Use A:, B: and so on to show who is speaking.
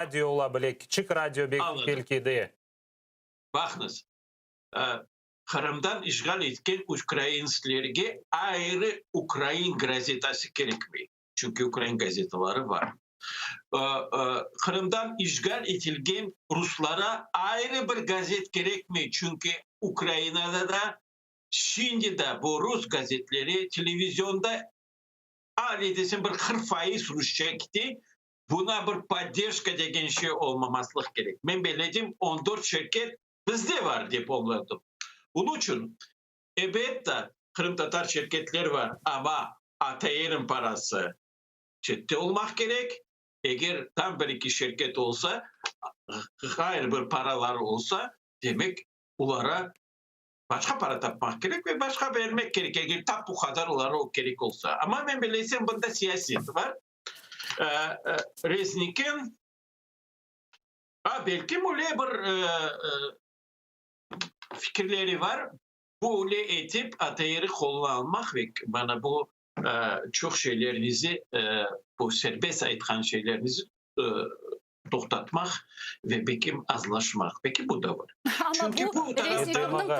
A: Radio ola bile, kiçik radio belki de.
B: Baqıñız, Qırımdan işğal etken ukrainsklerge ayrı ukrain gazetası kerekmey, çünki ukrain gazetaları bar. Qırımdan işğal etilgen ruslara ayrı bir gazet kerekmey, çünki Ukrainada da şimdi de bu rus gazetleri televizionda ale desem bir 40% rusça kete, buna bir podderjka degen şey olmamaslıq kerek. Men beledim, 14 şirket bizde bar dep añladım. Bunıñ içün, elbette, qırımtatar şirketler bar, amma ATRniñ parası çette olmaq kerek. Eger tam bir-eki şirket olsa, ğayrı bir paraları olsa, demek, olara başqa para tapmaq kerek ve başqa bermek kerek, eger tap bu qadar olara o kerek olsa. Amma men bilesem, bunda siyaset bar. Reznikin, a, belki öyle bir fikirleri bar, böyle etip ATRi qoluna almaq ve mana bu çoq şeylerinizi, bu serbest aytqan şeylerinizi toqtatmaq ve belki azlaşmaq. Belki bu da bar.
C: Amma
B: Çünki
C: bu
B: bu taraftan
C: Reznikovnıñ.